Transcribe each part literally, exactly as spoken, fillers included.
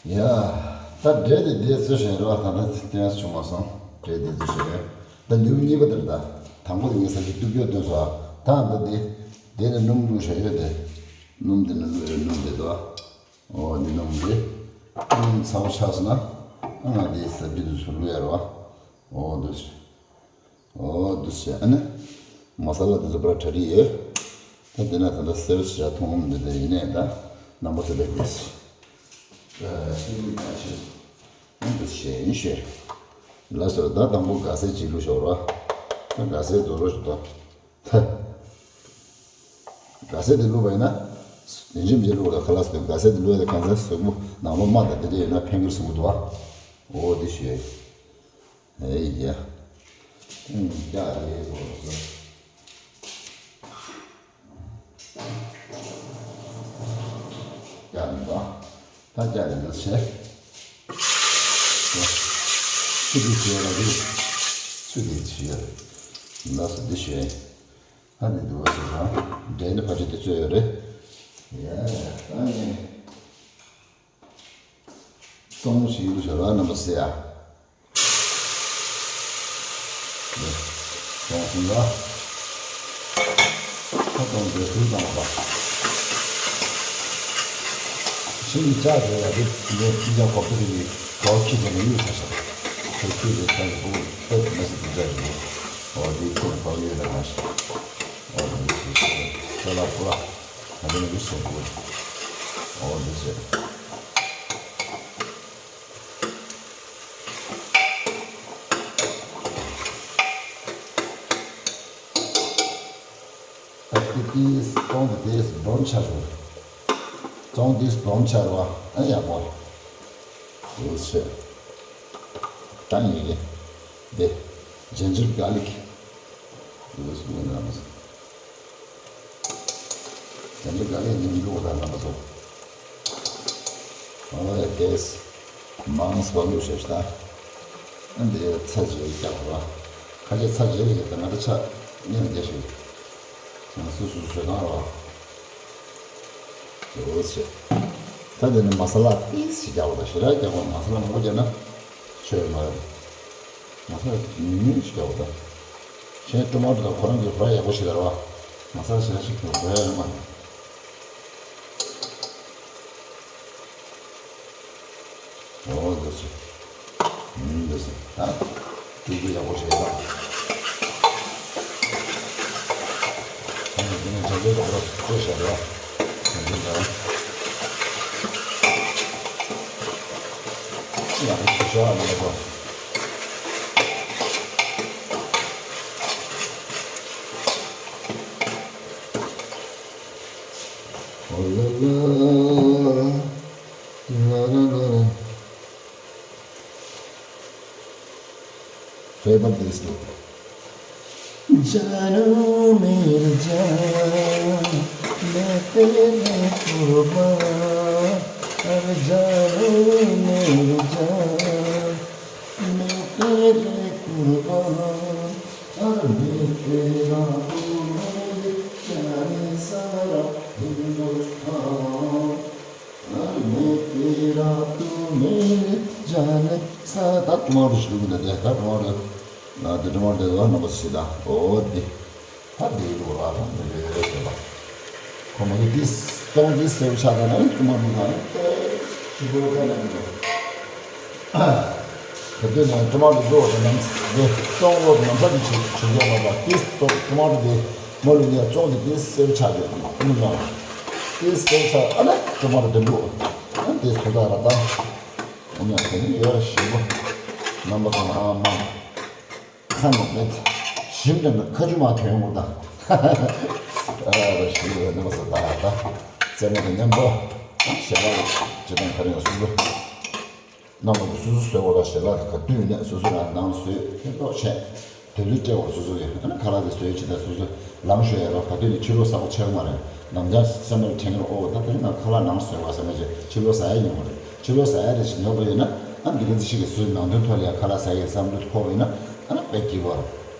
ཡ། ད་འབྲས་དེ་འདི་ཚོས་བྱས་རོགས། ད་ལྟ་བསྟན་ས་བྱུང་མ་སོང་། འབྲས་འདི་ཚོས་བྱས་རོགས། ད་ལེའུ་གཉིས་པ་དེར་ད། དང་པོ་དེ་ངས་ས་གཅིག་ཏུ་བསྐྱོད་སྟོན་སོང་། ད་འདི་འདི། འདི་ནི་སྣུམ་བླུགས་བྱས་ཡོད་དེ། སྣུམ་འདི་ནི་བླུགས་ཡོད། སྣུམ་འདི་དོ། འོ་འདི་སྣུམ་འདི། སྣུམ་ཚ་པོ་ཆགས་སོང་ན། ཨ་ང་འདི་ས་གཅིག་ཏུ་ཚུར་བླུགས་ཡ་རོགས། འོ་འདི། འོ་འདུག་བྱས། ཨ་ནི་མ་ས་ལ་འདི་ཚོ་པར་གྲ་སྒྲིག་ཡོད། ད་འདི་ན་ད་ལྟ་སེལ་བྱ་ཐུང་ངུ་འདི་འདྲ་ཡིན་ནས། ད་རྣམ་པ་ཚོ་ལེགས་འདུག་ཤེས། ཨ་འདུག་བྱས་ཡིན་ཤེས། ལགས་སོ། ད་དང་པོ་སྒ་སེར་ཅིག་བླུགས་ཤོག་ར། ད་སྒ་སེར་རྫོགས་རོགས་ཞུ་དང་། ད་སྒ་སེར་འདི་བླུགས་པ་ཡིན་ན། ཡིན་གཅིག་མིན་གཅིག་བླུགས་པ་ལ་ཁ་ལག་སོ། སྒ་སེར་འདི་བླུགས་ཡ་དེ་གང་ཚེ་གཟུགས་པོ་ནང་ལོགས་རྨ་དང་དེ་འདྲ་ཡོད་ན་ཕན་གྱི་རེད་གསུང་གི་འདུག་ཨ། འོ་འདི་ཤེས། ཨེ་ཡ། ཨུམ། ཡ་ཡེ་གོ་སོ། ཡ་མི་འདུག་ད་ཅག་ལས་འདུག་བྱས། ཆུ་དེ་བྱས་ལ་རེད། ཆུ་དེ་བྱས། ལགས་སོ། འདི་བྱས། ད་འདི་འདུག་བ་ཟེར་ན། འབྲས་ནི་ཕལ་ཆེར་འདི་ཚོད་ཡོད་རེད། ཡ་ད་ནི། སྟོང་ཞིག་ལ་བཞག་ར་རྣམ་པ་ཟེར་ཡ། སྟོང་གསུམ་ལ། ཁ་སྟོང་དེ་ཚུར་བཏང་བ། ཤིང་གི་ལྕགས་བྱས་ལ་དེ་ངས་ཅི་བྱ་གོ་པི་རི་གི་གོ་ཁྱི་བྱས་ནས་གཡུག་ཚར་ཤག་ཁོས་ཁྱི་དེ་ཚར་གི་འདུག་ཨེ་མི་སྲིད་དེ་འདྲ་ཞིག་འདུག་འོ་དེ་ཁྱི་ལ་གོ་གཡུག་ལ་མ་ཤི། འོ་དེ་ཁྱི་ཁྱི་ཁྱི་ལ་པོ་ལ་ང་དེ་ནས་གཡུག་བྱས་འདུག་འོ་དེ་བྱས། ཨ་ཏི་ཏིས་ཙོང་ཏི་ཏིས་སྦོམ་ཆགས་རུ། ཙོང་ཏིས་སྦོམ་ཆགས་རུ་བ། ཨ་ཡག་པོ། འོ་ཟེར། ད་ཡིན་གི། འདི། ཇིན་ཇར་གྷར་ལིག་འོ་ཟེར་ཡིན་ན་མ་ཟེར། ཇིན་ཇར་གྷར་ལིག་ནི་མི་འདུག་ད་ན་མ་ཟེར། ཨོ་ཡ་ཏིས། མང་སྤར་ལུགས་ཤེས་ཤ། ཨ་འདི་ཚ་ཇེ་རྒྱག་རོ། ཁ་ཆེ་ཚ་ཇེ་རེ་རྒྱག་ད་ང་ད་ཆ་གཉེར་རྒྱ་ཤེས། ང་སུ་སུ་བཟོས་དང་རོ། ཡོད་ཆེ། ད་འདི་ནི་མ་ས་ལ་ཏིས་ཞིག་རྒྱག་རོ། ད་ཞེ་དྲག་རྒྱག་རོ། མ་ས་ལ་མང་པོ་རྒྱག་ན་ཆོས་མ་རེད། མ་ས་ལ་ཉུང་ཉུང་ཞིག་རྒྱག་རོ། ད་གཞན་ཀྲུ་མ་ཏུ་དང་ཁོ་རང་གི་བོ་ཡག་པོ་ཞིག་རེད་རོ། མ་ས་ལ་ཞེ་དྲག་ཞིག་བོ་ཡག་མ་རེད། འོ་འདི་ཟེར། ཨུམ་འདི་ཟེར། ད་སྤྲུལ་སྐུ་ཡག་པོ་བྱས་ད། ཨ་ནི་འདི་ནི་བྱ་རྒོད་རོགས་རོགས་བཀོད་བཞག་རོགས། འདི་འདྲ། ཅི་ཡག་པོ་བྱས་ཤོག་ཨ་མ་ལ་གོ། ཨོ་ལ་ལ། ལ་ལ་ལ་ལ། Favourite dish. جانو میری جان، میں تیرے قربان، ارے جانو میری جان، میں تیرے قربان، ارے میں تیرا، تو میرے جانے سارا ہندوستان۔ ཨ་མེ་ཏི་ར་ཏུ་མེ་རི་ཇ་ནེ་ས། ད་ཀྲུ་མ་རུ་ཞིག་འདུག་འདི་འདྲ། ད་ཀྲུ་མ་རུ། ཨ་འདི་ཀྲུ་མ་རུ་འདི་ལ་རྣམ་པ་ཞིག་ད། འོ་འདི། ད་འདི་འདུག་ར། ད་འདི་འདྲ་ཞིག་ད། ཁོ་མ་གི་འདི་སྟོང་འདི་སེའུ་ཆགས་ད་ན་ནི་ཀྲུ་མ་རུ་ད་ནི་ཞིག་འདུག་ད་ནི་འདུག་ད་དུས་ནས་ཀྲུ་མ་རུ་འདུག་ད་ནམ་འདི་སྟོང་ལོ་ནམ་ས་འདི་ཆུ་ཆུ་རྒྱ་མ་ད། འདི་སྟོང་ཀྲུ་མ་རུ་འདི་མོ་ལུ་ཉེ་སྟོང་འདི་འདི་སེའུ་ཆགས་འདི་ནུ་ལ། དེ་ཟེར་ཚར། ཨ་ལས་ཀྲུ་མ་རུ་འདི་འདུག་ཨ་དེ་ཚོ་ད་ར་ད། ཨ་ནི་དེ་ནི་ཡོད་ཞིམ་པོ། རྣམ་པ་ཚང་མ་ཨ་མ། ཁ་ནས་མེད། ཞིམ་དྲན་པའི་ཁ་ཆུ་མ་ཐོན་འོང་ད། ཨ་ར་ཞིམ་པོ་རྣམ་པ་ཚོ་ད་ར་ད། རྩེད་མོ་དང་མཉམ་པོ། ཞལ་ལག་ཅི་དང་ག་རེ་ཡང་སུ་སུ། རྣམ་པ་ཚོ་སོ་སོ་བཟོས་པ་ལ་ཞལ་ལག་ག་དུས་ནས་སོ་སོ་རང་ནང་བཟོས་ཕན་ཐོགས་ཆེ། དུས་ཚོད་སྤྲད་པ་སོ་སོ་ཡིན། ཨ་ནི་ཁ་ལག་དེ་བཟོས་ཕྱིན་ན་སོ་སོ་ལངས་ཤོར་ཡ་རོགས། ག་དུས་ནས་ཕྱི་ལོགས་ཟ་བ་ཆགས་མ་རེད། ནམ་ཟླ་སེམས་པར་དྲན་གྱི་རེད། ཨོ་ད་དེ་ནང་ཁ་ལག་ནང་བཟོས་པ་ཟ་མ་བྱས་ཕྱི་ལོགས་ཟ་ཡ་ཉོ་མ་རེད། ཕྱི་ལོགས་ཟ་ཡ་རེད་ཞིག་ཉོ་པ་ཡོད་ན་ཨ་འདི་ག་ཚོད་ཞིག་གི་སོ་སོའི་ནང་དོན་ཐོག་ལ་ཡ་ཁ་ལག་ཟ་ཡའི་བསམ་བློ་འཁོར་བ་ཡིན་ན་ཨ་ན་དཔེ་སྐྱིད་པོ་རེད།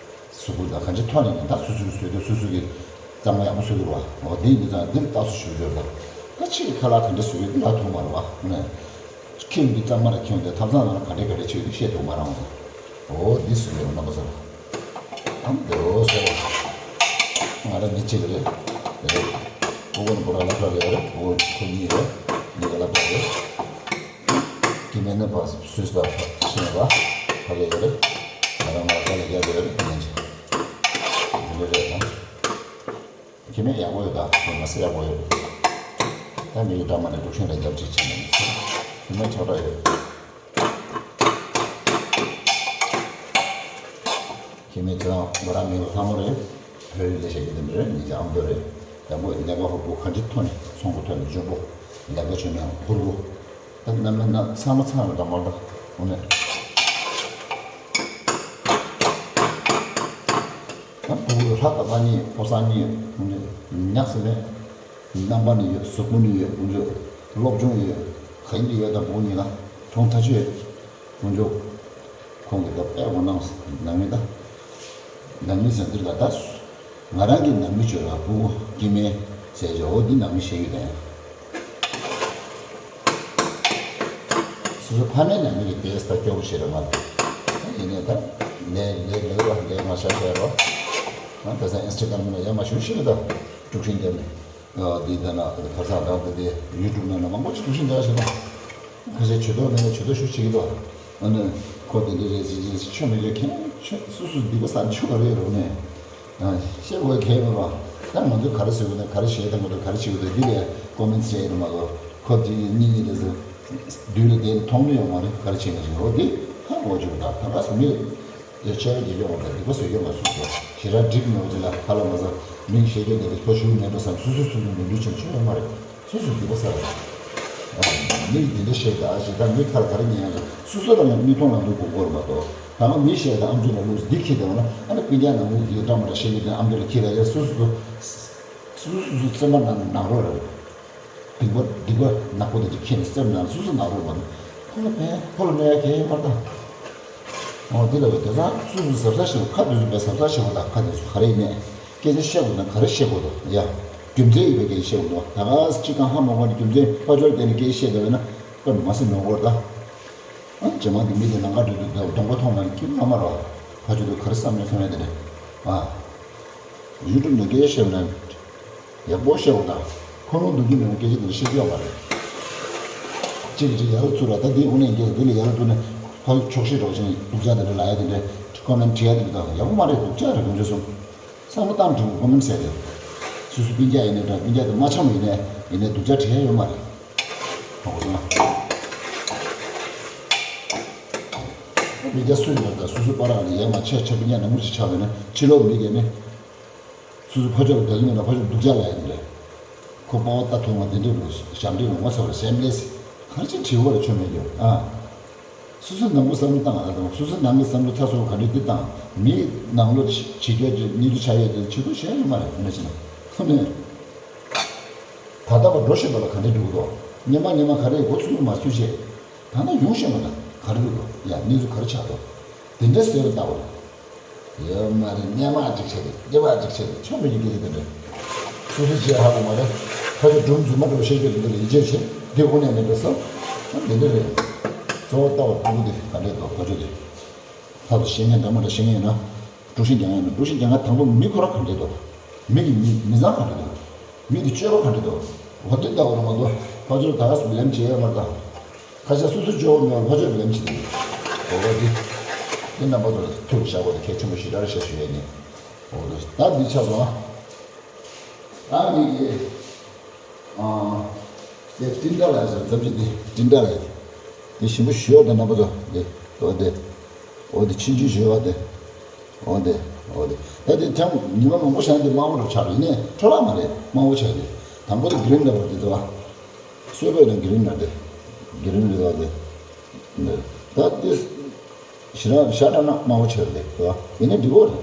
གཟུགས་པོ་ད་གང་ཅི་ཐོག་ནས་མིན། ད་སོ་སོའི་བཟོས་དུས་སོ་སོ་གི་གཙང་མ་ཡག་པོ་བཟོ་གི་རེད་བ། འོ་དེ་ཡིན་དུས་ཙང་འདིར་ལྟ་སུ་ཞུ་རྒྱུར་ད། ད་ཕྱི་གི་ཁ་ལག་ག་འདྲ་བཟོ་གི་འདི་ལ་ཐུག་མ་རེད་བ། ནས། ཁྱེད་འདི་གཙང་མ་ར་ཁྱེད་འདི་ཐབ་ཚང་ནང་ལ་ག་འདྲས་ག་འདྲས་བྱེད་ཀྱི་འདུག་བཤད་ཐུབ་མ་རང་སོང་། འོ་འདི་སུ་ཡོད་རྣམ་པ་ཚོ། ཨམ་འདི་འོ་སོ། ང་ར་མི་གཅིག་རེད། དེ་རེད། ཕྲུ་གུ་ནི་བུ་ར་ལ་ཕ་ལ་ཡོད་རེད། ཕྲུ་གུ་ཁོ་གཉིས་རེད། གཉིས་ཀ་ལ་ཕ་རེད། སྐྱེ་དམན་ནི་ཕ་སུས་ལ་ཕ་ཤེས་པ་ཕ་ལ་ཡོད་རེད། ང་ར་ང་ར་ཕ་ལ་རྒྱ་ལ་ཡོད་རེད། དེ་ནས་ཅི་འདི་རེད་ཨམ། ཁྱི་མེད་ཡག་པོ་ཡོད་ད། ཁྱི་མ་སེ་ཡག་པོ་ཡོད། ད་མི་གི་འདྲ་མ་ནས་དཀྲུག་ཤིང་ལ་རྒྱབ་ཅིག་བྱས་ནས་ཁྱི་མ་ཆགས་པ་ཡོད། ཁྱི་མེད་ཁྱེད་རང་ང་རང་མི་ལ་ལྷ་མོ་རེད། བོད་ཡིག་ལས་བྱེད་ཀྱི་དེ་འདྲ་རེད། ཉིན་ཅང་ཨ་མདོ་རེད། ཡག་པོ་ཡོད། ཀླད་པ་ཧུར་པོ་ག་འདྲ་ཐོན་ནས་ཚོང་གི་ཐོན་ནས་འཇོན་པོ། ལས་ཀ་བྱེད་ན་ཧུར་པོ། ད་ནམ་ཡིན་ན་ཚང་མ་ཚང་རེད་ད་མ་ད་འོ་ནས། ད་བུ་ལྷ་ད་ལྷ་གཉིས་ཕོ་གསར་གཉིས་འོ་ནས་ཉག་སེ་མེད། རྣམ་པ་ནི་ཡོད། གཟུགས་པོ་ནི་ཡོད། ཀུན་སྤྱོད་སློབ་སྦྱོང་ཡོད། གང་གི་ཡོད་དང་བུ་གཉིས་ལ་གྲོང་ཐག་ཆོད་ཡོད། ཀུན་སྤྱོད་ཁོང་གི་ད་དཔེ་འོ་ནང་ནང་མི་ད་ནང་མི་ཟེར་འདིར་ད་ད་ང་རང་གི་ནང་མི་བྱོས་ལ་བུ་སྐྱེ་དམན་ཟེར་བྱས་འོ་འདི་ནང་མི་བྱེད་ཡོད་དེ། སོ་སོ་ཕ་མའི་ནང་མི་གི་དེ་ད་སྐྱོ་པོ་ཞིག་རེད་མ་གཏོགས། ཡིན་ནའི་ད་ལས་ལས་ལས་རོགས་ལས་མ་བྱ་བྱས་རོགས། ང་དེ་སང་ཨིན་སི་ཊ་གྷ་རམ་ནང་ཡར་མར་ཞུ་ཞིག་རེད་ད། དཀྲུག་ཤིང་བརྒྱབ་ནས། འདི་ལྟ་ན་ཁ་སང་དང་དེ་དེ་ཡུ་ཊུབ་ནང་ན་མང་པོ་ཞིག་དཀྲུག་ཤིང་རྒྱག་བཞིན་པ། ཁ་ཤས་ཇུས་གཏོགས་མེད་ན་ཇུས་གཏོགས་ཞུ་བྱེད་ཀྱི་འདུག་ཨ་ནི་ཁོ་དེ་འདྲ་རེད་ཅེས་ཅེས་ཆོས་མི་ཡོད་མཁན་ཆོས་སུ་སུ་སྡིག་པ་བསགས་ཆོས་ག་རེ་ཡོད་རུང་ནས། བཤད་དགོས་གལ་མེད་པ། ད་ང་ཚོས་ག་རེ་ཟེར་དགོས་དང་ག་རེ་བཤད་དང་མ་གཏོགས་ག་རེ་བྱེད་དགོས་དང་འདི་ལས་ཀོ་མེན་ཊི་བྱས་ཡོད་མ་གཏོགས་ཁོ་དེ་གཉིས་གཉིས་དེ་ཚོ་དུས་ལ་བསྡད་མཐོང་ནི་ཡོད་མ་རེད། ག་རེ་བྱེད་ན་ཞིག་འོ་དེ་ཧ་གོ་ཆོག་ད་ད་ག་སུ་མི། དེ་ཆོས་ཀྱི་ཡོང་བ་དང་སྡིག་པ་བཟོ་ཡོད་མ་སུ་སོ་ཞེ་དྲག་འགྲིག་མེད་པ་ཅིག་ལ་ཧ་ལ་མ་ཟ་མིང་བཤད་རྒྱུ་དེ་ལ་ཁྱོ་ཞུ་མེད་འགྲོ་བསམ་སུ་སུ་སུ་སུ་མི་འདུག་ཅིང་ཆོས་ཡོད་མ་རེད། སུ་སུ་སྡིག་པ་བསགས་རེད། མིག་འདི་འདྲ་བཤད་ཀྱི་ཨ་ཞེ་དྲག་མི་ཁར་ག་རེ་ཉན་ཡང་སུ་སུ་རང་མིག་མཐོང་ལ་འདུག་དགོས་སྐོར་མ་གཏོགས་ད་ང་མི་བཤད་དང་ཨམ་ཅོག་ལ་ལུགས་འདི་ཁྱེད་དང་ན་ཨ་ནི་སྤུན་ཀྱག་ནང་མི་འདི་འདྲ་མ་འདྲ་བཤད་ཀྱི་དེ་ཨམ་ཅོག་ལ་ཁྱེད་ལ་ཡ་སུ་སུ་སུ་སུ་སུ་སེམས་པ་ནང་ནང་རོ་རེད། སྡིག་པ་སྡིག་པ་ནག་པོ་དེ་ཅིག་ཁྱེར་ནས་སེམས་ནང་སུ་སུ་ནང་རོལ་མ་འདུག་ཁོ་ལ་ཕན་ཁོ་ལ་གནོད་ཡ་གལ་མ་གཏོགས། འོ་དེ་ལ་བས་དེ་ཚང་སུ་སུ་གཟབ་གཟབ་བྱེད་དགོས། ཁ་དེ་ཚོ་བས་གཟབ་གཟབ་བྱེད་དགོས། ད་ཁ་དེ་ཚོ་ག་རེ་ཡིན་ནས་སྐད་ཆ་བཤད་དགོས་ན་ག་རེ་བཤད་དགོས་དང་ཡ། རྒྱུ་མཚན་ཡོད་པའི་སྐད་ཆ་བཤད་དགོས་འདུག་ད་ག་སེ་སྤྱི་བཏང་ཧ་མ་གོ་ནས་རྒྱུ་མཚན་ཕ་ཆོར་བསྟན་ནས་སྐད་ཆ་བཤད་བསྡད་པས་ན་དཔེ་མ་སྲིད་ནོར་གོ་ད། ཨ་རྗེས་མ་དེ་མི་དེ་ལམ་ཁ་འགྲོ་དུས་གདོང་པ་མཐོང་མ་ནས་ཁྱིམ་ལ་མ་རོ། ཕ་ཆོས་དུ་ག་རེ་བསམ་ནས་སོང་ཡ་དེ་རེད། ཨ། ཡུ་ཊུབ་ནས་སྐད་ཆ་བཤད་ན། ཡག་པོ་བཤད་འོ་ད། ཁོ་རང་སྡུག་གི་མེད་པ་སྐད་ཆ་དེ་འདྲ་བཤད་རྒྱུ་ཡོད་མ་རེད། གཅིག་གིས་གཅིག་ཡར་ལ་ཚུར་ར་ད་འདི་དངོས་གནས་སྐད་ཆ་འདི་ལ་ཡར་ལ་ཚུར་ནས་ཕ་ཆོག་ཤེས་རོགས་ཆེན་སྡུག་ཅག་དེ་འདྲ་ལ་ཡ་དེ་འདྲ་ཀོ་མེན་བྲིས་ཡ་དེ་འདྲ་ད་ཡག་པོ་མ་རེད། སྡུག་ཅག་རེད་དགོངས་ཚུལ་སོང་། བསམ་བློ་བཏང་དྲན་དགོས་ཀོ་མེན་ཟེར་ཏེ། སོ་སོ་སྤུན་ཀྱག་ཡིན་ནའི་འདྲ་སྤུན་ཀྱག་དེ་མ་འཆམ་ཡིན་ནའི་ཡིན་ནའི་སྡུག་ཅག་བྲིས་ཡ་ཡོད་མ་རེད། ཧ་གོ་སོང་ང་། སྤུན་ཀྱག་སུ་ཡིན་ན་འདྲ་སོ་སོ་པ་རང་ལ་ཡ་མ་ཆེ་ཆེ་སྤུན་ཀྱག་ནང་མི་ཞིག་ཆགས་པ་ཡིན་ན་ཕྱི་ལོགས་མི་གིས་ནི། སོ་སོ་ཕ་ཆོས་ལ་དགའ་གི་མེད་ན་ཕ་ཆོས་སྡུག་ཅག་ལབ་ཡ་ཡིན་རེད། ཁོ་པ་བ་ལྟ་ཐུབ་མ་དེ་འདྲས་རུ་ཞབས་འདྲེན་རུ་ངོ་ཚ་བར་སེམས་ལས་གང་ཅི་བྲིས་བར་ཆོས་མེད་རྒྱུ་ཨ། སོ་སོ་ནང་མི་བསམ་བློ་བཏང་ཨ་དང་སོ་སོ་ནང་མི་བསམ་བློ་ཚ་སོ་ག་འདྲས་འདི་བཏང་མི་ནང་ལོ་བྱེད་རྒྱུ་ཅིག་གཉིད་དུ་ཆ་ཡོད་དེ་བྱེད་དུ་བྱས་ཡོད་མ་རེད། ཁོ་ན་ཅི་ན་ཁོ་ནས་ད་ལྟ་བ་འགྲོ་བཞིན་པ་ལ་ག་འདྲས་འགྲོ་གི་འདུག་སྙེ་མ་སྙེ་མ་ག་རེ་འགོ་ཚུགས་མ་ཚུགས་བྱས་ད་ལྟ་ཡོང་བཞིན་པ་ལ་ག་རེ་འགྲོ་གི་འདུག་ཡ་གནས་ཚུལ་ག་རེ་ཆགས་འདུག་དེ་འདྲས་ཟེར་བ་ལྟ་བུ། ཡོད་མ་རེད། སྙེ་མ་གཅིག་བྱས་ཏེ་སྐྱེ་བ་གཅིག་བྱས་ཏེ་ཆོ་མེད་ཀྱི་སྐད་ཆ་དེ་འདྲ། སོ་སོ་བྱས་ཧ་གོ་མ་རེད། ཁ་ཆེ་སྒྲུང་རྫུན་མ་འདྲ་བོ་བཤད་རྒྱུ་དེ་འདྲ་ལ་ཡིད་ཆེས་བྱེད་འདི་དངོས་གནས་མེད་པས་སོ། འདི་འདྲ་རེད། གཙོ་བོ་ལྟ་བ་ཕྲུ་གུ་དེ་ག་འདྲས་འདུག་གོ་ཆོད་དེ། ལྷག་ཏུ་བཤད་མཁན་འདྲ་མ་འདྲ་བཤད་མཁན་ཡིན་ན། དཀྲུག་ཤིང་རྒྱག་མཁན་ཡིན་ན་དཀྲུག་ཤིང་རྒྱག་མཁན་དང་པོ་མི་ཁོ་རང་ག་འདྲས་འདུག་མི་གི་མི་མི་ཚང་ག་འདྲས་འདུག་མི་དེ་སྤྱོད་པ་ག་འདྲ་འདུག་འོ་དེ་ལྟ་བུ་རེད་མ་གཏོགས་ཕར་ཚུར་ད་ག་སུ་ལན་བྱེད་ཡ་མ་རེད་ད། ཁ་ཤས་སོ་སོའི་སྤྱོད་པ་མེད་པར་ཕར་ཚུར་ལན་བྱེད་དེ། འོ་འདི། འདི་རྣམ་པ་ཚོ་ལ་ཐུགས་ལ་བཞག་དགོས་དེ་གལ་ཆེན་པོ་ཞེ་དྲག་རེད་ཤག་ཞུ་ཡས་ནི། འོ་འདི་ད་འདི་ཆགས་སོང་ཨ། ད་འདི་གི། ཨ། དེ་ཏིན་ཏ་ལ་ཟེར་ཙམ་ཅིག་འདི་ཏིན་ཏ་ལ་ཡ་དེ། འདི་ཞིམ་པོ་ཞུ་ཡ་དེ་རྣམ་པ་ཚོ་འདི། འོ་འདི། འོ་འདི་ཆུང་ཆུང་ཞུ་ཡ་དེ། འོ་དེ། འོ་དེ། ད་དེ་ཐེངས་ཉི་མ་མང་པོ་བཞག་ན་དེ་དམར་པོ་རུ་ཆགས་རེད་ནས་འཕྲོ་བརླག་མ་རེད་དམར་པོ་ཆགས་དེ། དང་པོ་དེ་གི་རིན་ལ་བར་དེ་དོ། སོས་པའི་ནང་གི་རིན་ལ་དེ། གི་རིན་ལ་དེ། ད་དེ། ཞི་ར་ཤ་ད་ན་དམར་པོ་ཆགས་རེད་དོ། ཡིན་ན་འགྲིག་གོ་རེད།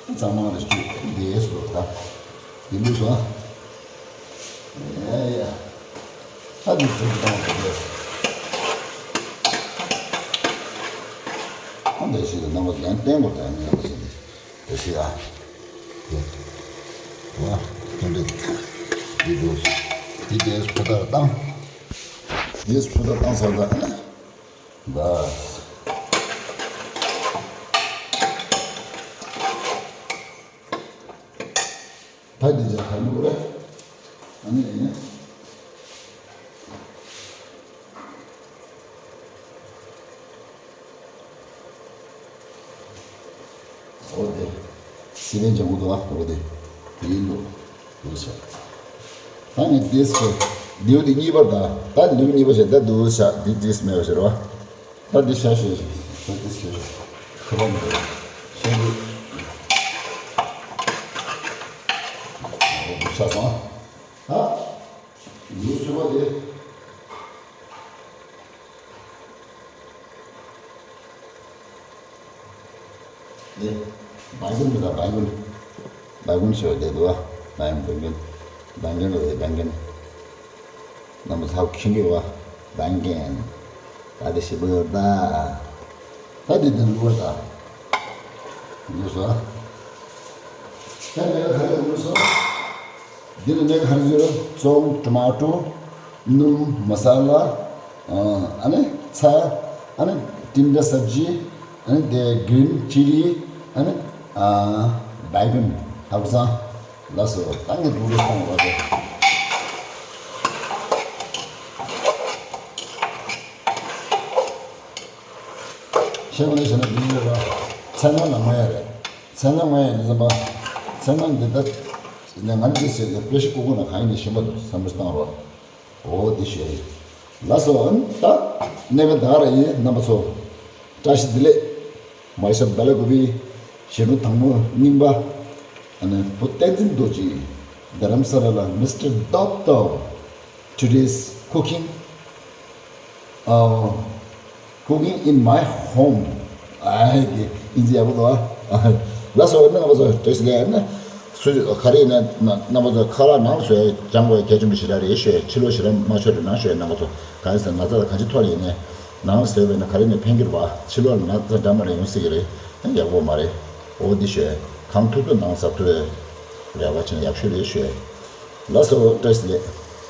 གཙང་མ་རེ་བཅུག་དེ་སོ་ད། དེ་ལུས་སོ། ཡ་ཡ། ཨ་ནི་ཚུར་བཏང་བ་རེད། ཨ་འདྲ་ཞིག་ལ་རྣམ་པ་ལན་བསྟན་དགོས་ད་ནི་ཡང་ཟེར་ནས་འདྲ་ཞིག་ཨ། དེ། ཨ། དེ་འདྲ། དེ་འདུག་དེ་རྗེས་ཕོ་ཐར་བཏང་། རྗེས་ཕོ་ཐར་བཏང་ཚར་ད། ད་འདི་ཅག་ག་མོ་རེད། ཨ་ནི། འོ་དེ། སི་པན་ཅང་གུ་དུ་བ་འོ་དེ། དེའི་ལུགས། འདུག་བྱ། ད་ནི་དེས་ཁོ། ལེའུ་དེ་གཉིས་པར་ད། ད་ལེའུ་གཉིས་པ་བྱས་ད་འདུག་བྱ་འདི་དེས་མེད་པ་ཟེར་བ། ད་འདི་བྱ་ཞེས་ད་འདི་བྱ་ཞེས་ཁ་བ་མི་འདུག་བྱ་འདི། འོ་འདུག་བྱ་སོང་། ད། ལེའུ་གསུམ་པ་དེ། ནི། བན་གུན་མི་ད་བན་གུན། བན་གུན་ཞེས་པ་དེ་འདུག་བ། བན་བན་གུན། བན་གུན་ལ་དེ་བན་གུན། རྣམ་པ་ཚ་བོ་ཁྱེད་ཀྱི་བ། བན་གུན། ད་དེ་ཞིབ་པོ་ཡོད་ད། ད་དེ་དེ་འདུག་བ་ད། འདུག་སོ། ད་ལས་ཀ་ག་རེ་འདུག་སོ། འདི་ལ་ནས་ག་རེ་ཟེར། ཙོང་། ཊོ་མ་ཊོ། སྣུམ། མ་ས་ལ། ཨ་ནི་ཚྭ། ཨ་ནི་ཏིན་ཏྲ་སབ་ཇི། ཨ་ནི་དེ་གི་རིན་ཅི་ལི། ཨ་ནི་བའི་གན། ཧ་གོ་སོང་། ལགས་སོ། ད་ངས་འདུག་རེ་གཏོང་བ་དེ། ཤེས་པ་ནས་བྱས་ན་འདི་ཡོད་ར། ཚལ་སྣ་ལ་མ་ཡ་རེད། ཚལ་སྣ་མ་ཡ་འདི་ཙམ་པ། ཚལ་སྣ་འདི་ལྟ། ནས་ང་འདི་ཟེར་ཏེ་པེ་ཤི་ཀུ་ཀུ་ན་གང་ཡིན་ནས་ཤེས་པ་འདུག་བསམ་བློ་བཏང་རོགས། འོ་འདི་ཞེས་ཡིན། ལགས་སོ། ཨ་ནི་ད། གནས་པ་ད་ག་ར་ཡིན་རྣམ་པ་ཚོ། བཀྲ་ཤིས་བདེ་ལེགས། མ་ཧེ་ཤབ་དཱ་ལ་གུ་པི། ཞེ་ནུ་དང་མོ་རྙིང་པ། ཨ་ནི་བུ་བསྟན་འཛིན་རྡོ་རྗེ། རྡ་རམ་ས་ལ་ལ་མི་སི་ཊར་རྡོབ་རྡོབ། Today's cooking. ཨ། Cooking in my home. ཨ་ཧེ་གི་ཨིན་ཇི་ཡག་པོ་འདུག་ཨ། ལགས་སོ། ཨ་ནི་རྣམ་པ་ཚོ་བཀྲ་ཤིས་བདེ་ལེགས། ཨ་ནི་སུ་ག་རེ་ཡིན་ན་རྣམ་པ་ཚོ་ཁ་ལག་ནང་བཟོས་སྦྱང་དགོས་གལ་ཆེན་པོ་ཞེ་དྲག་རེད་ཞུས། ཕྱི་ལོགས་ཞེ་དྲག་མ་མཆོད་རོགས་གནང་ཞུས། རྣམ་པ་ཚོ་གང་ཡིན་ཟེར་ན་ཚ་ལ་གང་ཅི་ཐོག་ལ་ཡིན་ནའི་ནང་ལ་བཟོས་པས་ན་ག་རེ་ནས་ཕན་གྱི་རེད་པ། ཕྱི་ལོགས་ལ་ན་ཚ་འདྲ་མ་རེད་ཡོང་སྲིད་ཀྱི་རེད། ཡག་པོ་མ་རེད། འོ་འདི་ཞུས། གང་ཐུབ་ཐུབ་ནང་ཟ་ཐུབ་རེ་བ་བྱས་ན་ཡག་ཤོས་རེད་ཞུས། ལགས་སོ། བཀྲ་ཤིས་བདེ་ལེགས།